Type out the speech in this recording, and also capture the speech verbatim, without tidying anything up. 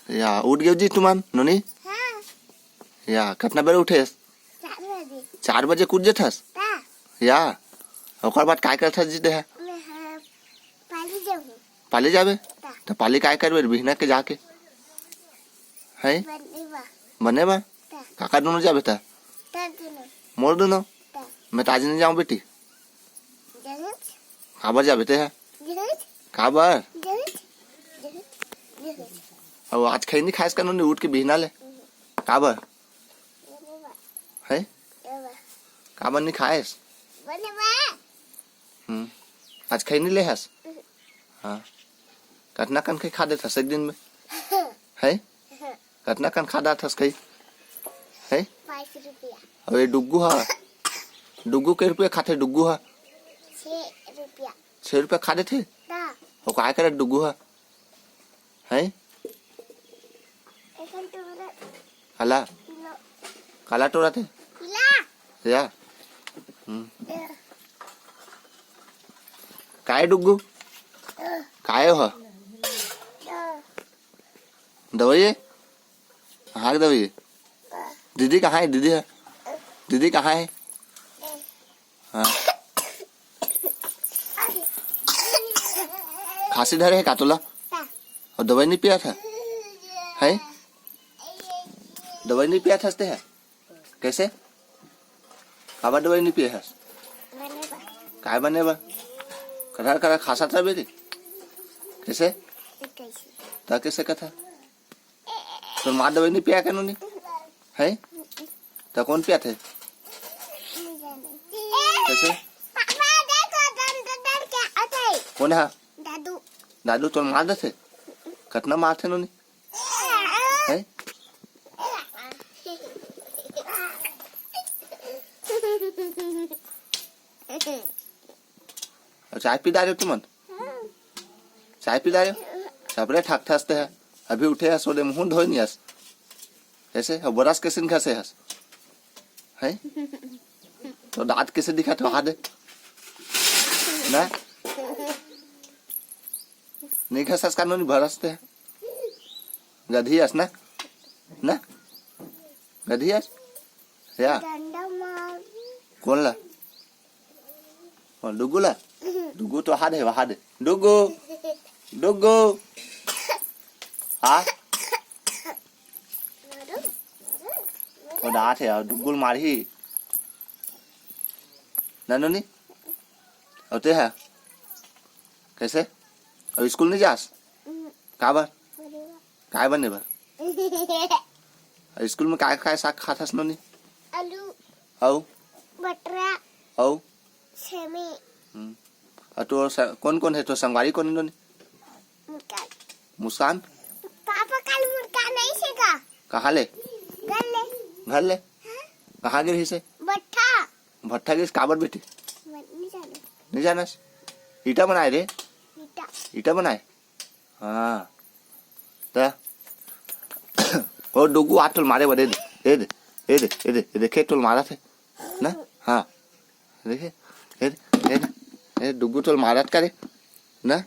या, उठ gave G तुमन, नोनी? हाँ। या, कतना बेर उठेस? चार बजे। चार बजे कूद जथस? हाँ। या, ओकर बाद काय करथस जी तेहा? मैं, हाँ, पाली जाहूँ। पाली जाबे? हाँ। त पाली काय करबे बिहना के जाके? हैं? बने बा। बने बा? हाँ। काकर दुनों जाबे त? तोर दुनों। मोर दुनों? हाँ। मैं त आज नइ जाहूँ बेटी। जरूर। काबर जाबे तेहा? जरूर। काबर? जरूर। जरूर। जरूर। अउ आज खैनी खाएस का नोनी उठ के बिहना ले? काबर? बने बा। हैं? बने बा। काबर नइ खाएस? बने बा। हम्म। आज खैनी ले हस? हाँ। कतना कन खई खा देथस एक दिन में? हैं? कतना कन खा डारथस खई? हैं? पाँच रुपया। अउ ये डुग्गू हा? डुग्गू के रुपया खाथे डुग्गू हा? छः रुपया। छः रुपया खा देथे? ना। ओ काय करे डुग्गू हा? हैं? एखन तो मतलब हला? लो। काला टोरा थे? ला। या? हम्म। ए। काय डुग्गू? ए। काय हो? ए। दवाई है? कहाँ के दवाई है? दीदी कहाँ है? दीदी है? दीदी कहाँ है? हाँ। खांसी धरे है का तोला? अउ दवाई नइ पियाथस? हैं? दवाई नइ पियाथस तेहा? कइसे? काबर दवाई नइ पियाथस? बने बा। काय बने बा? करहर करहर खांसत रहिबे रे। कइसे? कइसे? त कइसे कथा? तोर माँ दवाई नइ पियाय का नोनी? हैं? त कोन पियाथे? नइ जाने। कइसे? पापा, देखो, डर, डर, डर के आते। कोन हा? दादू। दादू तोर मार देथे? कतना मारथे नोनी? हैं? अउ चाय पी डारे तुमन? चाय पी डारे? सबरे ठाकठस तेहा। अभी उठे हस, ओदे मुँह धोए नइ हस। कइसे? अउ brush कइसे नइ घसे हस? हैं? तोर दाँत कइसे दिखत हे? वहा दे। ना? नइ घसस का नोनी brush तेहा? गधी अस ना? ना? गधी अस? या? डंडा मार। कोन ला? कोन, डुगू ला? डुगू तो वहा दे, वहा दे। डुगू! डुगू! हाँ? ओ दाँत हे, डुगू ल मारही। ना नोनी? अउ तेहा? कइसे? अउ स्कूल नइ जास? काबर? काय बने बर? स्कूल में काय काय साग खाथस नोनी? आलू। अउ? बटरा। अउ? सेमी। हम्म। अउ तोर स-, कोन कोन हे तोर संगवारी कोन हे नोनी? मुस्कान। मुस्कान? पापा कल मुस्कान आइस हे का? कहाँ ले? घर ले। घर ले? हाँ। कहाँ गे रहिस हे? भट्ठा। भट्ठा गे रहिस काबर बेटी? मैं नइ जानंव। नइ जानस? ईटा बनाए रे? ईटा। ईटा बनाए? हाँ। त ओ डुगू आ तोल मारे बर, ए दे, ए दे, ए दे, ए दे, ए दे, देखे तोल मारत हे ना? हाँ। देखे? ए दे, ए दे, ए डुगू तोल मारत का रे? ना?